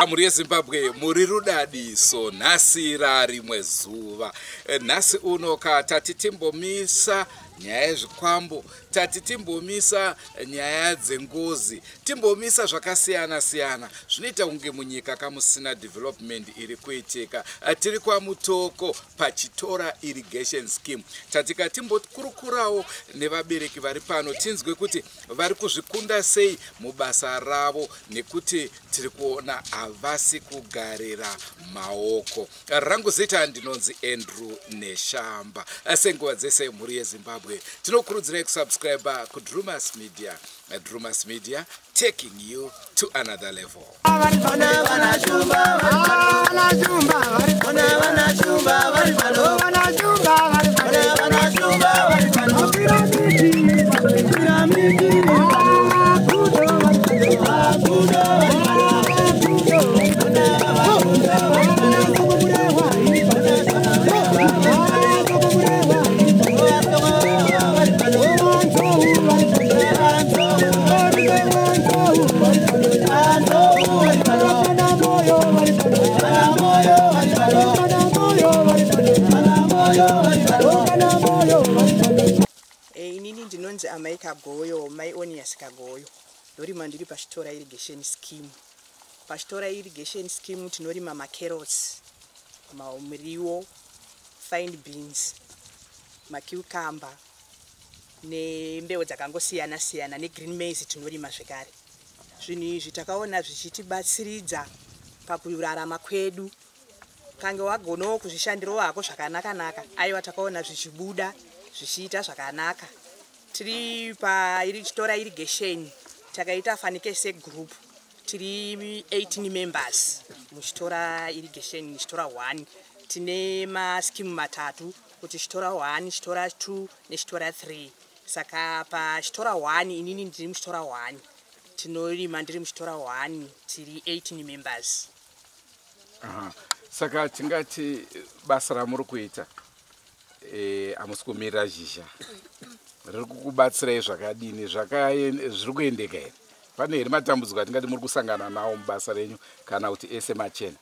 Mhuri yeZimbabwe, muri rudadiso nhasi rarimwe zuva. Nhasi uno ka tati timbomisa nyaya yezvikwambo, tati timbomisa nyaya dzengozi, timbomisa zvakasiyana siyana zvinoita kunge munyika kamusina development iri kuitika. Tiri kwaMutoko paChitora Irrigation Scheme. Tatika timbokurukurawo nevabereki vari pano tinzwe kuti vari kuzvikunda sei mubasa ravo, nekuti tiri kuona havasi kugarira maoko. Rangu zita ndinonzi Andrew Neshamba. Senguva dzese mhuri yeZimbabwe, tinokurudzirai kusubscribe kuDrumas Media. Drumas Media, taking you to another level. Inini ndinonzi Amai Kagoyo, Mai Onias Kagoyo. Ndorima ndiri paChitora Irrigation Scheme. PaChitora Irrigation Scheme tinorima macarrots, muriwo, fine beans, macucumber nembeu dzakangosiyana siyana negreen maize tinorima zvekare. Zvinhu izvi takaona zvichitibatsiridza pakurarama kwedu. Kange wagonawo kuzvishandirawo hako zvakanaka-naka, aiwa takaona zvichibuda zvichiita zvakanaka. Tiri paChitora Irrigation takaita fanike segroup, tiri 18 members muChitora Irrigation. Chitora 1 tine maskimu matatu, kuti Chitora 1, Chitora 2 neChitora 3. Saka paChitora 1 inini ndiri muChitora 1, tinorima ndiri muChitora 1, tiri 18 members. Aha. Saka tingati basa ramuri kuita, hamusi kumirira zhizha, riri kukubatsirai zvakadini? Zviri kuendeka here? Pane here matambudziko atingati muri kusangana nawo mubasa renyu, kana kuti ese machena?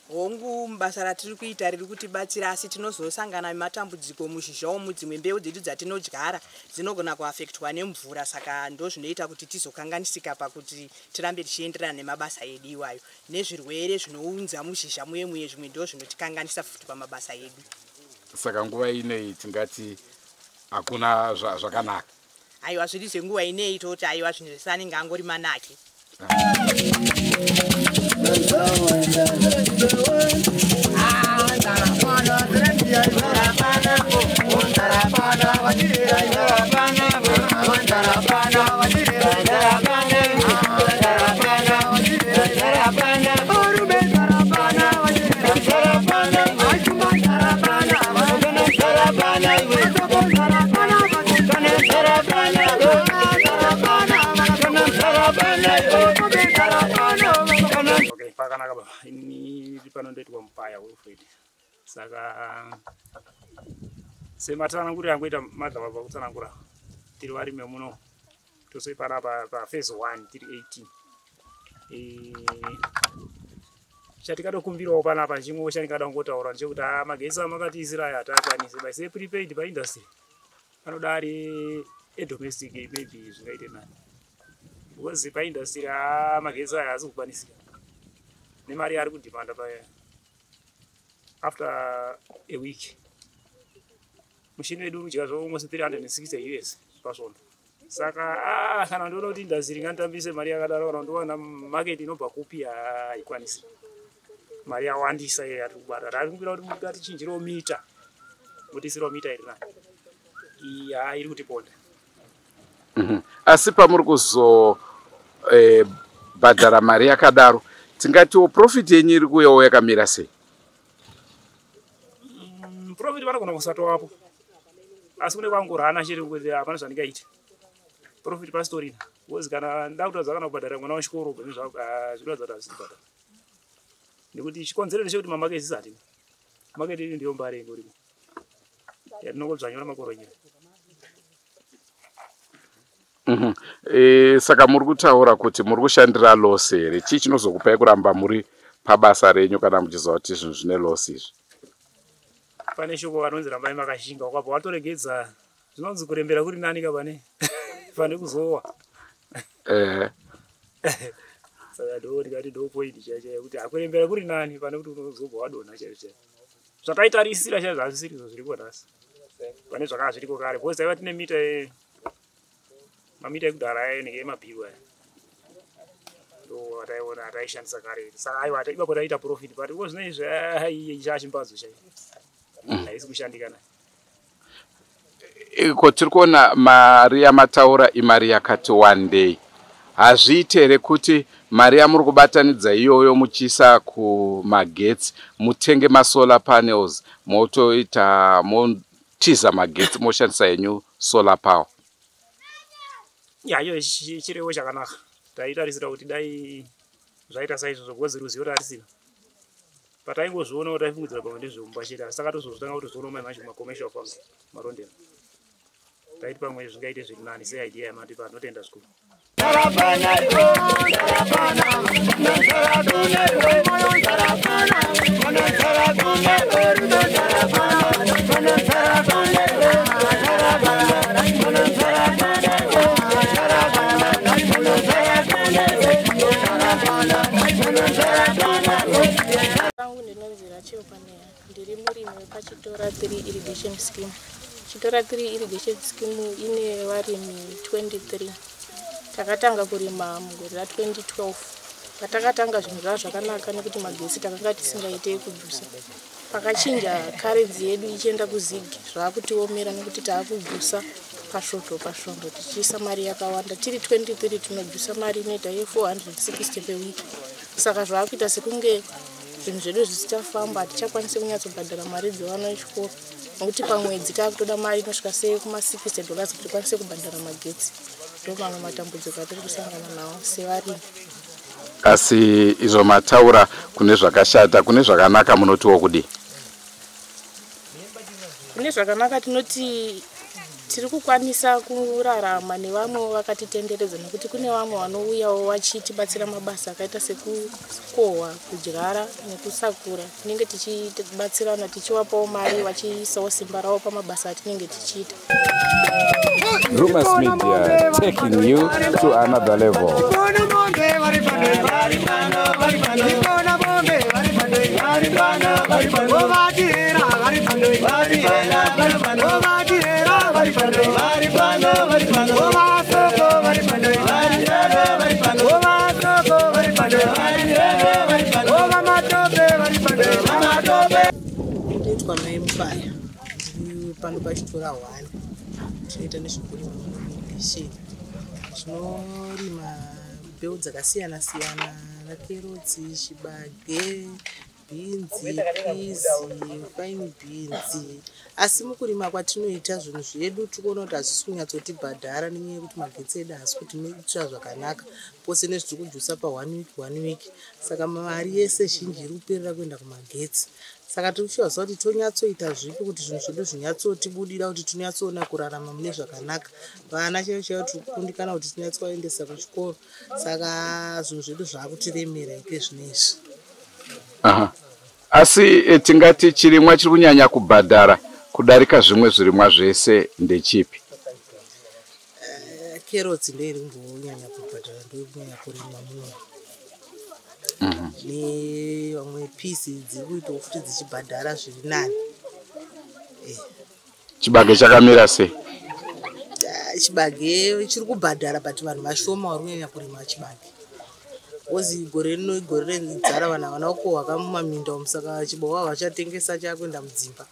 Hongu, mubasa ratiri kuita riri kutibatsira, asi tinozosangana nematambudziko muzhizha umu. Dzimwe mbeu dzedu dzatinodyara dzinogona kuafektwa nemvura, saka ndo zvinoita kuti tizokanganisika pakuti tirambe tichienderana nemabasa edu iwayo, nezvirwere zvinounza muzhizha muye muye, zvimwe ndo zvinotikanganisa futi pamabasa edu. Saka nguva inei tingati hakuna zvakanaka? Aiwa, zviri zvenguva inei toti aiwa, zvinhu zvese anenge angori manake. Okay, pakanaka baba. Ini pano ndoitwa Mupaya Wilfred. Saka sematsananguriro angoita madzababa kutsanangura, tiri varimi muno tose panapa pa phase 1 tiri 18. Chatikatokumbirawo panapa chimwe chandingada kungotaura ndechekuti magetsi amakatiisira aya hataakwanisi but prepaid paindustry anoda ari edomestic, maybe zvingaite nani, because paindustry magetsi aya haasi kukwanisika nemari yaari kudhimanda pa after a week. Mushini wedu uri kudya almost 360 US pasvondo. Saka kana ndoona kuti industry inganditambise mari yakadaro, kana ndowana market inobva kupi, haikwanisi. Mari yawandisa iyo yatiri kubata. Takumbira kuti ngatichinjirewo mita, mutiisirewo mita iri nani. Iyi iri kutiponda. Asi pamuri kuzobhadhara mari yakadaro, tingatiwo profit yenyu iri kuuyawo yakamira sei? Profit vanogona kusatovapo, asi kune kwangorana chete kuti hapana zvandingaita. Profit pasitorina, because kana ndakutadza kana kubhadhara mwana wechikoro, zvinoratidza kuti hazvisi kubhadhara, nekuti chikonzero ndechekuti mamaketi hatina. Maketi iri ndiyo Mbare ingorimo yatinongodzvanyora makoronyera. Saka muri kutaura kuti muri kushandira loss here? Chii chinozokupai kuramba muri pabasa renyu kana muchiziva kuti zvinhu zvine loss izvi? Pane shoko vanonzi rambai makashinga. Ukabva watoregedza, zvinonzi kurembera kuri nani ka pane kuzowa. Saka ndo ndikati ndo point chaiyo chaiyo kuti hakurembera kuri nani pane kuti unozobva wadonha chaizvo chaizvo. Zvataitarisira chaizvo hazvisirizvo zviriko nhasi pane zvakanga zviriko kare, because taiva tine mita, mamita ekudhara aya anenge emabhiru aya, ndo ataiona ataishandisa kare. Saka aiwa, ipapo taiita profit, but iko zvino izvi chachimbadzo chaiyo haisi kushandika nayo. Ko tiri kuona mari yamataura imari yakati wandei. Hazviiti here kuti mari yamuri kubatanidza iyoyo muchiisa kumagetsi, mutenge masolar panels, motoita motiza magetsi, moshandisa henyu solar power? Ya, iyo chirevo chakanaka. Taitarisira kuti dai zvaita saizvozvo, because ruzivo rarisina. Pataingozvionawo taifungidzira pamwe ndezvemumba chete, asi takatozozvitanga kutozvionawo mai manje kumacommercial farms Marondera. Taiti pamwe zvingaite zviri nani seidea yamatipa. Tinotenda zvikuru. Vangu ndinonzi Rachel Paneya, ndiri murimi wepaChitora 3 Irrigation Scheme. Chitora 3 Irrigation Scheme ine varimi 23. Takatanga kurima mugore ra2012. Patakatanga zvinhu zvava zvakanaka nekuti magetsi takanga tisingaite ekubvusa. Pakachinja currency yedu ichienda kuZiG, zvakutiomera nekuti taakubvusa pasvondo pasvondo tichiisa mari yakawanda. Tiri 23 tinobvisa mari inoita ye460 pewiki. Saka zvaakuita sekunge zvinhu zvedu zvisichafamba, hatichakwanisi kunyatsobhadhara mari dzevana vechikoro nekuti pamwedzi taakutoda mari inosvika sei kuma$60 kuti tikwanise kubhadhara magetsi. Ndo mamwe matambudziko atiri kusangana nawo sevarimi. Asi izvo mataura kune zvakashata, kune zvakanaka munotiwo kudii? Kune zvakanaka tinoti tiri kukwanisa kurarama nevamwewo vakatitenderedza, nekuti kune vamwe vanouyawo vachitibatsira mabasa akaita sekukohwa, kudyara nekusakura. Tinenge tichibatsirana, tichivapawo mari, vachiisawo simba ravo pamabasa atinenge tichiita. Drewmas Media, taking you to another level. Ikona mombe vari pano, vari pano, vari pano. Ikona mombe vari pano, vari pano, vari pano. Ovatihera vari pano, vari pano, vari pano. Ovatihera vari pano, vari pano, vari pano. Ovasoko vari pano, vari pano, vari pano. Ovasoko vari pano, vari pano, vari pano. Ovamatope vari pano, vamatope. Ndoitwa Mai Mupaya, ndiri pano paChitora 1. Tinoita nezvekurima munoirrigation. Tinorima mbeu dzakasiyana siyana, makerotsi, chibage. Bhinzi, pizi, fine bhinzi. Asi mukurima kwatinoita zvinhu zvedu tikuona kuti hazvisi kunyatsotibhadhara nenyaya yekuti magetsi edu haasi kutiitira zvakanaka. Pose nezvitiri kujusa pa1 week 1 week. Saka mari yese zhinji iri kuperera kuenda kumagetsi. Saka tiri kushuva kuti tonyatsoita zvipi kuti zvinhu zvedu zvinyatsotibudira kuti tinyatsoona kurarama mune zvakanaka. Vana chaivo chaivo tiri kukundikana kuti tinyatsovaendesa kuchikoro. Saka zvinhu zvedu zvaakutiremera ike zvinezvi. Aha. Asi tingati chirimwa chiri kunyanya kubhadhara kudarika zvimwe zvirimwa zvese ndechipi? Kerotsi ndo iri kumbonyanya kubhadhara, ndo iri kunyanya kurimwa muno. Nevamwe pisi dziri kuitawo futi dzichibhadhara zviri nani. Chibage chakamira sei? Chibage chiri kubhadhara, but vanhu vashoma vari kunyanya kurima chibage. Kozi gore rino igore renzara, vanhu havana kukohwa mumaminda umu, saka chibowa vachatengesa chakuenda mudzimba.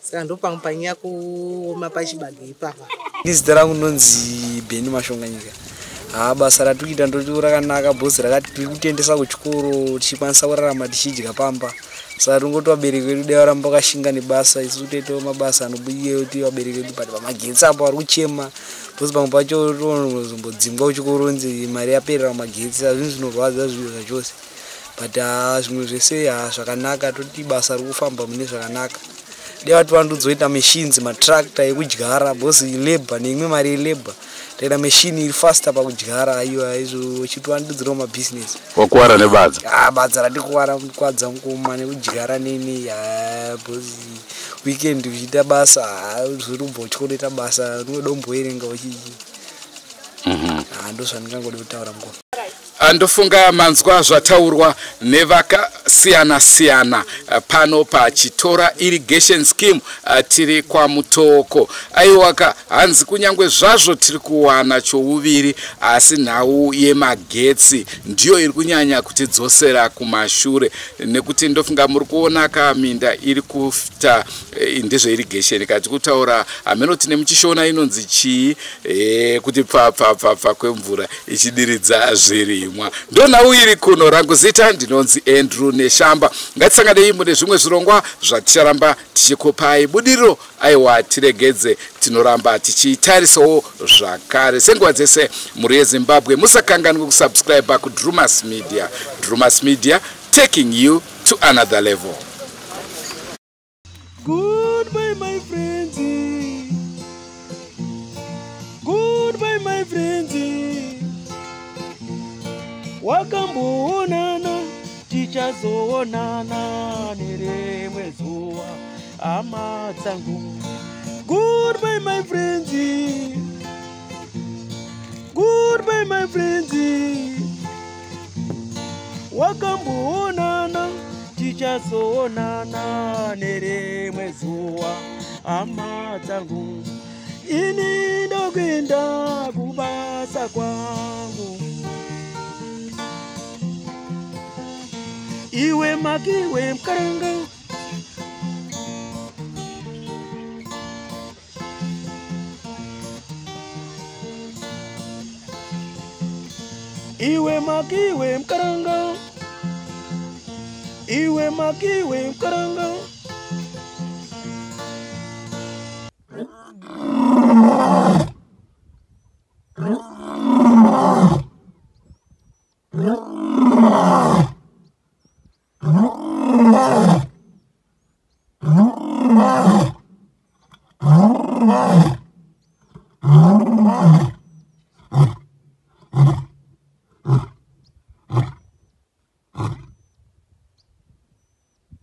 Saka ndopamwe panyanya kuoma pachibage ipapa. Zita rangu ndinonzi Bheni Mashonganyika. Basa ratiri kuita ndoti rakanaka, bhozi rakati tiri kutendesa kuchikoro tichikwanisa kurarama tichidya pamba. Saka tingoti vabereki vedu dai varamba vakashinga nebasa, isu toitawo mabasa anobudira kuti vabereki vedu, but pamagetsi apo vari kuchema, bhozi pamwe pacho tozombodzingwa kuchikoro nzi mari yaperera pamagetsi. Zvinhu zvinorwadza zvinhu zvachose, but zvimwe zvese zvakanaka, toti basa riri kufamba mune zvakanaka. Dai vati vandudzoita machines, matractor ekudyara, bhozi labour neimwe mari yelabour, taita machine iri faster pakudyara. Aiwa, izvo chitivandudzirawo mabhizinesi. Wakuwara nebadza? Badza ratikuwara kwadza mukoma nekudyara nene, bhozi weekend uchiita basa, zviri kubva uchikonoita basa unodomboerenga uchichi. Ndo zvandingangode kutaura mukoma. Ndofunga manzwa zvataurwa nevakasiyana siyana pano paChitora Irrigation Scheme, tiri kwaMutoko. Aiwaka, hanzi kunyange zvazvo tiri kuwana chouviri, asi nhau yemagetsi ndiyo iri kunyanya kutidzosera kumashure, nekuti ndofunga muri kuona kaminda iri kuita ndezveirrigation kati kutaura hameno tine muchishona inonzi chii, kuti pfapfapfapfa kwemvura ichidiridza zvirimwa. Ndo nhau iri kuno. Rangu zita ndinonzi Andrew Neshamba. Ngatisanganei mune zvimwe zvirongwa zvaticharamba tichikupai budiriro. Aiwa, tiregedze, tinoramba tichitarisawo zvakare senguva dzese. Mhuri yeZimbabwe, musakanganwe kusubscribe kuDrumas Media. Drumas Media, taking you to another level. Goodbye, my friends. Goodbye, my friends. Wakamboonana, tichazoonana nerimwe zuva, hama dzangu. Goodbye, my friends. Goodbye, my friends. Wakamboonana, tichazoonana nerimwe zuva, hama dzangu. Ini ndokuenda kubasa kwangu. Iwe makiwe mkaranga. Iwe makiwe mkaranga. Iwe makiwe mkaranga.